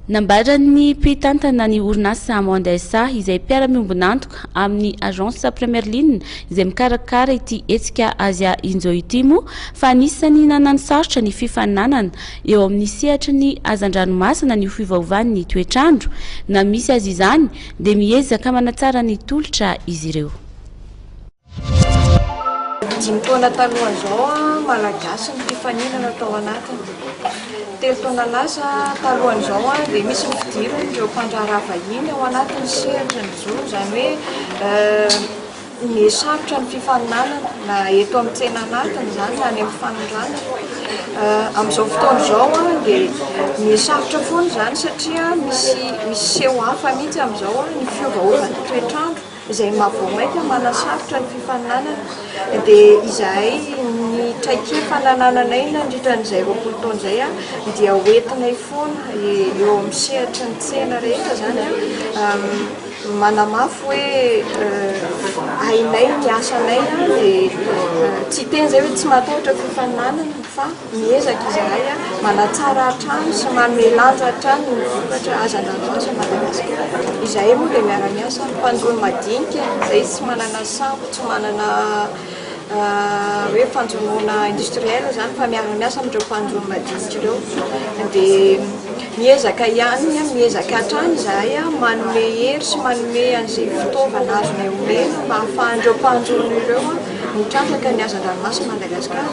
Nambaran'ny mpitantana ny orinasa Amande SA izay mpiara-miombon'antoka amin'ny Agence Première Ligne izay mikarakara ity hetsika Asia Enjoy ity moa fa anisan'ny nanano sarotra ny fifaninanana eo amin'ny sehatry ny hazan-dranomasina ny fiovaovan'ny toetrandro. Na misy azy izany dia miezaka manatsara ny tolotra izy ireo. 5 taona talohan'izao a, malagasy ny fifaninana tao anatiny. 3 taona lasa talohan'izao a, dia misy ny fidirana ireo mpandraharaha vahiny ao anatin'ny sehatra ny jono, izany hoe misarotra ny fifaninanana na eto amin'ny tsena anatiny izany na any amin'ny fanondranana. Amin'izao fotoana izao a, dia misarotra foana izany satria misy seho hafa mihitsy amin'izao a, ny fiovaovan'ny toetrandro izay mahavao mainka manasarotra ny fifaninanana. Dia izahay, ny traikefa nanananay nandritra an'izay 20 taona izay a, dia hoentinay foana eo amin'ny sehatry ny tsena rehetra zany a, manamafy hoe hainay ny asanay a. Dia tsy teny zay hoe tsy matahotra fifaninanana, fa miezaka izahay a, manatsara hatrany sy manome lanja hatrany ny vokatra hazan-dranomasina Madagasikara. Izahay moa dia miara-miasa amin'ny mpanjono madinika izay tsy manana sambo, tsy manana hoe fanjonoana industriel zany, fa miara-miasa amin'ireo mpanjono madinika ireo. Dia miezaka ihany, miezaka hatrany izahay a, manome hery sy manome an'izay fitaovana azonay omena mba ahafahan'ireo mpanjono ireo a mitrandraka ny hazan-dranomasina Madagasikara.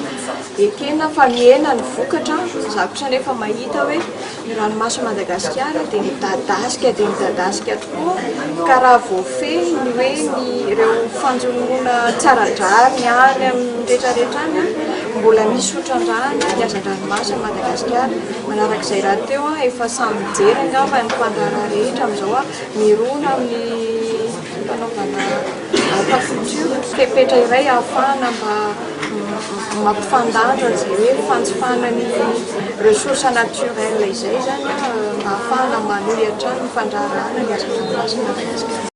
Ekena fa mihena ny vokatra, za kosa nefa mahita hoe ny ranomasina Madagasikara dia midadasika dia midadasika tokoa, ka raha voafehy ny hoe ny ireo fanjonoana tsy ara-drariny any amin'ny rehetrarehetra any a, mbola misy hotrandrahana ny hazan-dranomasina Madagasikara. Manarak'izay rahateo a, efa samy mijery angamba ny mpandraharaha rehetra amin'izao a, mirona amin'ny fanaovana aquaculture, fepetra iray ahafahana mba mampifandanja an'izay hoe fanjifana ny ressource naturelle izay zany a, mba ahafahana manohy hatrany ny fandraharahana ny hazan-dranomasina Madagasikara.